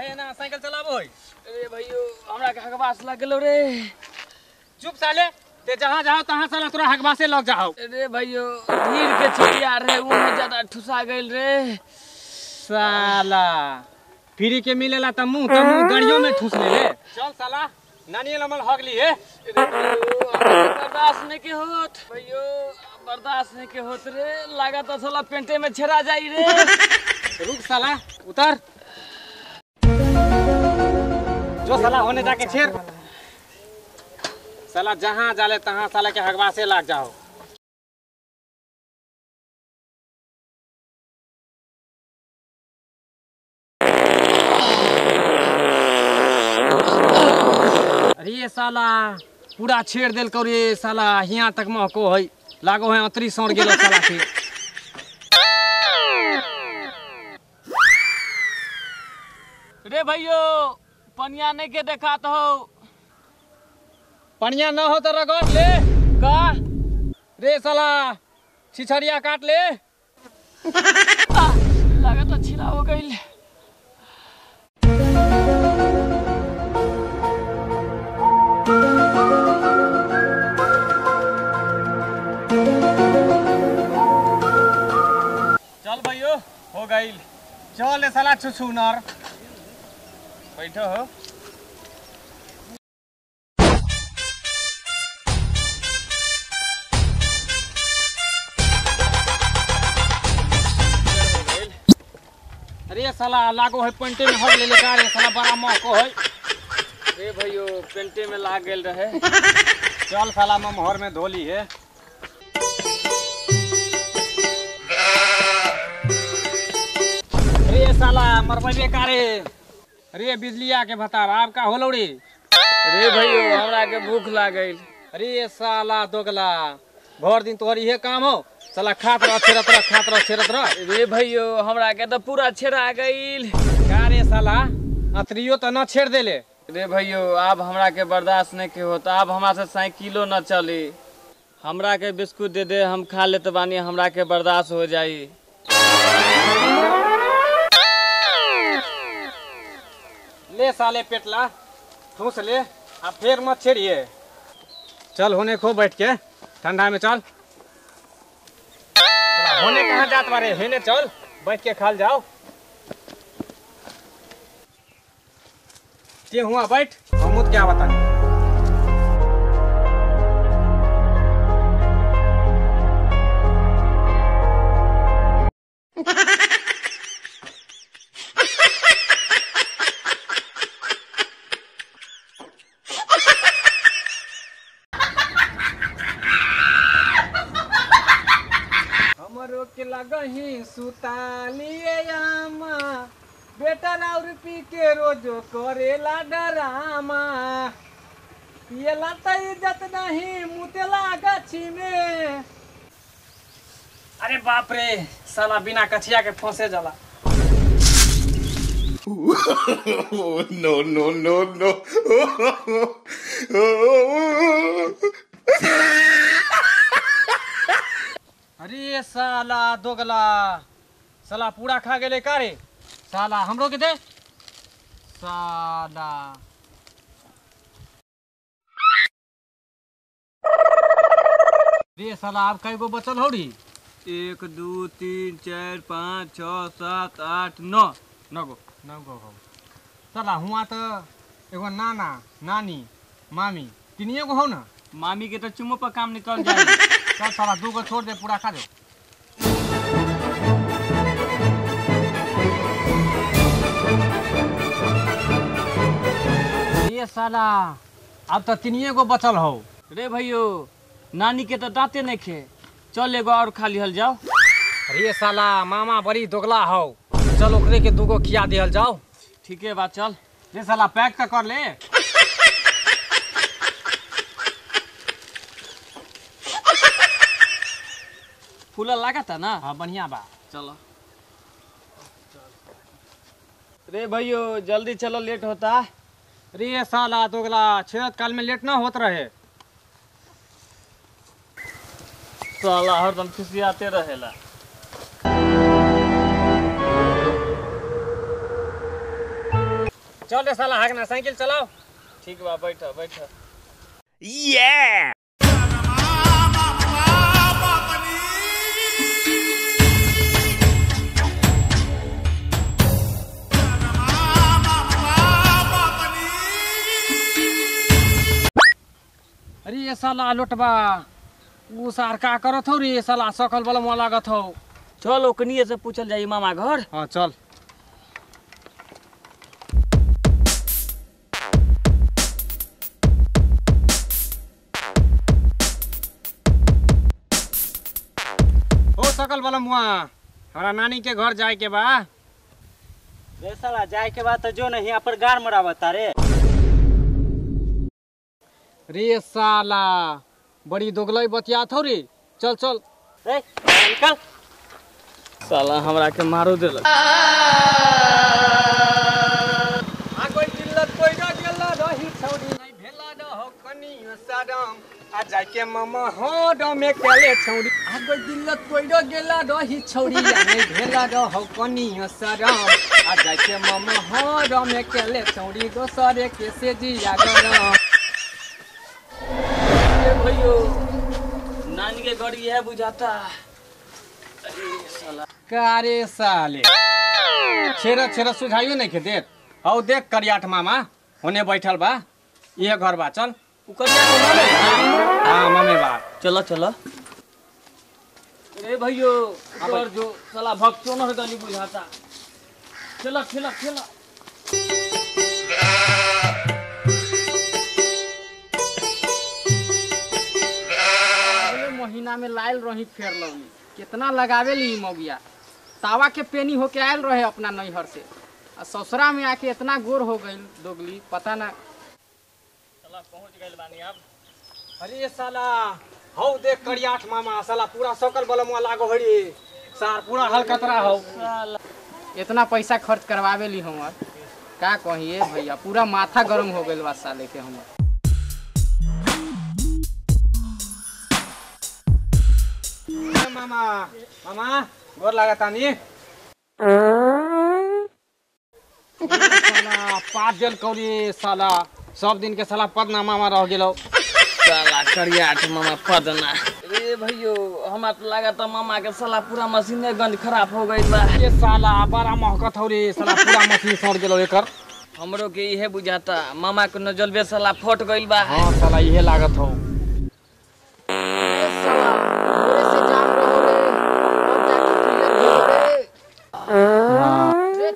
काहे ना साइकिल चलाबो है? अरे भैयो हमरा के हकबास लग गेलो रे। चुप साले, ते जहां जाओ तहां साला तोरा हकबासे लग जाओ। अरे भैयो भीड़ के छिटिया रहे उ में ज्यादा ठुसा गेल रे। साला फ्री के मिलेला त मुंह त मुंह गाड़ियों में ठुस ले ले। चल साला नानी लमल हगली है। बर्दाश्त नहीं के होत भैयो, बर्दाश्त नहीं के होत रे, लागत साला पेंटे में छेरा जाई रे। रुक साला उतर, जो साला होने जाके छेड़। साला जहाँ जाले तहाँ साला के हगवा से लाग जाओ। अरे साला पूरा छेड़ देल को रे साला, हियां तक महको है, लागो है अतरी सड़ गेल साला के। रे भैयो पनिया नहीं के देखात हो। पनिया न हो तो रगड़ ले का रे साला, छिछड़िया काट ले। लागत तो छिला हो गइल। चल भैयो हो गइल, चल साला छुछुनर बैठो हो। अरे साला लागो है पेंटे में हग ले ले का रे साला, बड़ा महको है। रे भैयो पेंटे में लाग गेल रहे। चल साला मोहर में धोली है। अरे साला मरबे का रे। अरे बिजलिया के भतार आप का होलो रे? अरे भैयो हमरा के भूख लागल। अरे साला दोगला भर दिन तोहर इहे काम हो साला, खात रह छेरत रह, खात रह छेरत रह। अरे भैयो हमरा के तो पूरा छेरा गइल। का रे साला अतरियो तो न छेड़ देले। अरे भैयो अब हमरा के बर्दाश्त नहीं के होता, अब हमरा से साइकिलो न चली। हमरा के बिस्कुट दे दे, हम खा लेते बानी, हमरा के बर्दाश्त हो जाई। ले साले पेटला ठूस ले, अब फिर मत छेड़िए। चल होने खो बैठ के ठंडा में चल। होने कहाँ जात बारे, हेने चल बैठ के खाल जाओ। ते हुआ बैठ, हम क्या बता। हमरो के लगही सुतालिए आमा, बेटा और पी के रोजो करेला डरामा, पियला त इज्जत नहीं मुतेला गाछी में। अरे बाप रे साला बिना कछिया के फंसे जाला। No no no no. अरे साला दोगला साला पूरा खा गेले का रे साला, हमरो के दे साला। रे साला आप कई गो बचल हो री? 1 2 3 4 5 6 7 8 9 9 गो। 9 गो हो साला। हुआ तो एगो नाना नानी मामी तीनिए गो हो ना। मामी के तो चुमो पर काम निकल जाए। चल साला 2 गो छोड़ दे, पूरा खा दो। ये साला अब तो 3 गो बचल हो। रे भैयो नानी के तो दांते नहीं खे, चल एगो और खा लिहल जाओ। अरे साला मामा बड़ी दोगला हो, चल ओकरे के 2 गो खिया दिहल जाओ। ठीक है बात, चल। रे साला पैक तो कर ले। फूला लागता ना? हाँ बढ़िया बा, चलो। रे भैयो जल्दी चलो, लेट होता। रे साला दोगला छेद काल में लेट ना होत रहे। साला हरदम खिसियाते रहेला। चल रे साला हागना साइकिल चलाओ। ठीक बा बैठ बैठ। ये अरे ये साला लोटबा उ सार का करत हौ रे साला सकल वाला मुआ लागत हौ। चल ओकनिए से पूछल जाई मामा घर। हां चल। ओ सकल वाला मुआ हमरा नानी के घर जाए के बा। रे साला जाए के बा त जो नहीं यहाँ पर गार मरावता रे। रे साला बड़ी दोगलई बतियात हौ रे। चल चल रे निकल। साला हमरा के मारो देलक। आ कोई दिल्लत कोई न गेला रही छौरी नहीं भेला रहो कनी सदम आ जाके मामा हो डमे केले छौरी। आ कोई दिल्लत कोई न गेला रही छौरी नहीं भेला रहो कनी सदम आ जाके मामा हो डमे केले छौरी दोसरे के से जिया गरम। भैयो नानी के घर यह बुझाता। अरे साला कारे साले छेरा छेरा सुझाइयो नहीं के देत। हौ देख करियाठ मामा होने बैठल बा ये घर बा। चल उ करिया को मामे बा। हां मामे बा। चलो चलो। अरे भैयो और जो साला भक्तो न गली बुझाता। चलो चलो चलो। महीना में लायल रही फेर लौनी कितना लगावे ली मौगिया। तावा के पेनी होके आयल रहे अपना नैहर से आ ससुरा में आके इतना गोर हो गई दोगली पता ना। साला पहुंच गइल बानी अब। अरे साला हौ देख करियाठ मामा साला पूरा सकल बलमुआ लागो हरी सार पूरा हलकतरा हौ। इतना पैसा खर्च करवावे ली हमर का कहिए भैया पूरा माथा गरम हो गइल बा साले के हमर। मामा मामा गोर लागतानी। साला पाँच जल कौरी साला सब दिन के साला पदना मामा रह गेलो। साला करियाठ मामा पदना। अरे भैयो हमरा तो लागता मामा के साला पूरा मशीने गंज खराब हो गइल बा। ये साला बड़ा महकत हौ रे साला पूरा मशीन सड़ गेलो एकर। हमरो के इहे बुझाता मामा के नजलबे साला फट गइल बा। हां साला इहे लागत हौ।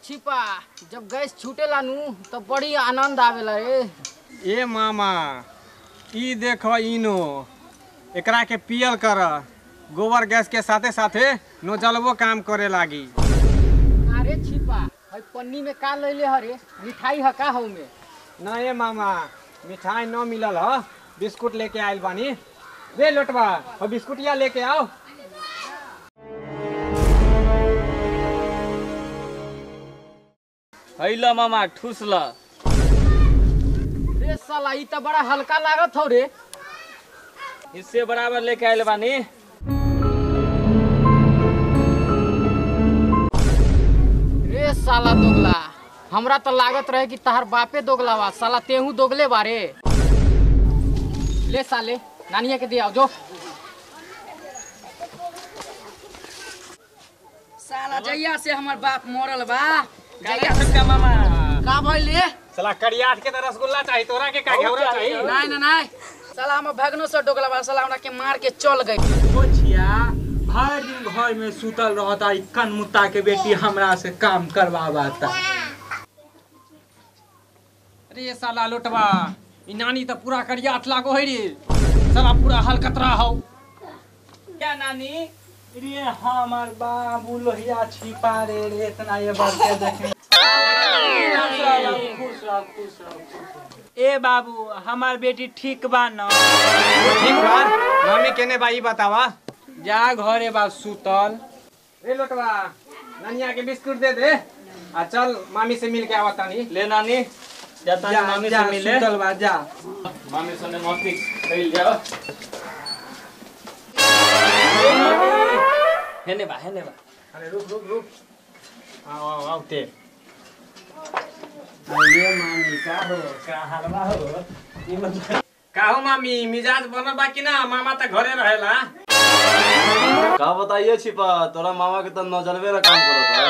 छिपा जब गैस छूटेला नु तो बड़ी आनंद आवेला रे। ए मामा ई देखो इनो एकरा के पियल कर गोबर गैस के साथे साथे नोजलबो काम करे लागी। अरे छिपा हई पन्नी में का लैले हरे मिठाई ह का हौ में? ना ए मामा मिठाई न मिलल ह बिस्कुट लेके आइल बानी। रे लोटवा हो बिस्कुटिया लेके आओ। हैला मामा ठूस ल। रे साला ई त बड़ा हल्का लागत हौ रे। इससे बराबर लेके आइल बानी। रे साला दोगला हमरा त लागत रहे कि तहार बापे दोगला बा साला तेहू दोगले बारे। ले साले नानिया के दे आओ जो। साला जइया से हमर बाप मरल बा। मामा का भइल रे? साला करियाठ के त रसगुल्ला चाही तोरा के का घेवरा चाही? नहीं ना नहीं साला हम भगनो से डोगला बा साला हमरा के मार के चल गई। कोचिया भर दिन घर में सुतल रहता ई कनमुत्ता के बेटी हमरा से काम करवाता। अरे ये साला लोटवा ई नानी त पूरा करियाठ लागो है रे साला पूरा हलकतरा हौ। क्या नानी? रे हमार बाबू लोहिया छिपा रे रे इतना ये बात के देखे। खुश रह खुश रह। ए बाबू हमार बेटी ठीक बा न? ठीक बा मामी केने बा ई बतावा। जा घरे बा सुतल। रे लोटवा ननिया के बिस्कुट दे दे आ चल मामी से मिल के आवतानी। ले नानी जाता मामी से मिले। सुतल बा जा मामी सने मस्ती कइल जाओ। हेने बा हेने बा। अरे रुक रुक रुक आओ आओ आओ ते। ये मामी का हो का हलवा हो का हो मामी मिजाज बनल बा कि ना? मामा त घरे रहेला। का बताइए छिपा, तोरा मामा के त नजरबे ना काम करत है।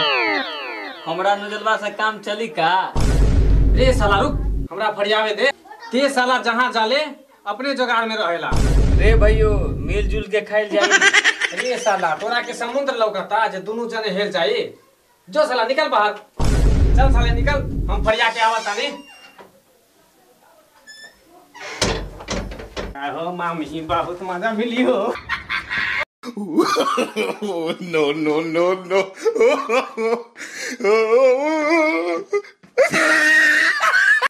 हमरा नजरबा से काम चली का? रे साला रुक, हमरा फरियावे दे। ते साला जहाँ जाले अपने जोगाड़ में रहेला। रे भैयो मिलजुल के खाइल जाई। रे साला तोरा के समुद्र लौकता जे दोनों जने हेल जाई। जो साला निकल बाहर, चल साले निकल, हम फरिया के आवत तानी। हो मामी बहुत मजा मिली हो। No no no no.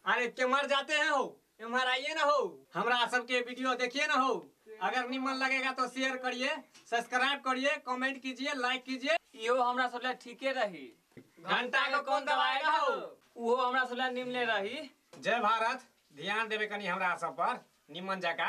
अरे के मर जाते हैं हो, इम्हर आइए ना हो, हमरा सबके वीडियो देखिए ना हो। अगर निमन लगेगा तो शेयर करिए, सब्सक्राइब करिए, कमेंट कीजिए, लाइक कीजिए। इहो हमरा सब ला ठीके रही। घंटा को कौन दबाएगा हो? उहो हमरा सब ला निमने रही। जय भारत। ध्यान देवे कनी हमरा सब पर निमन जका।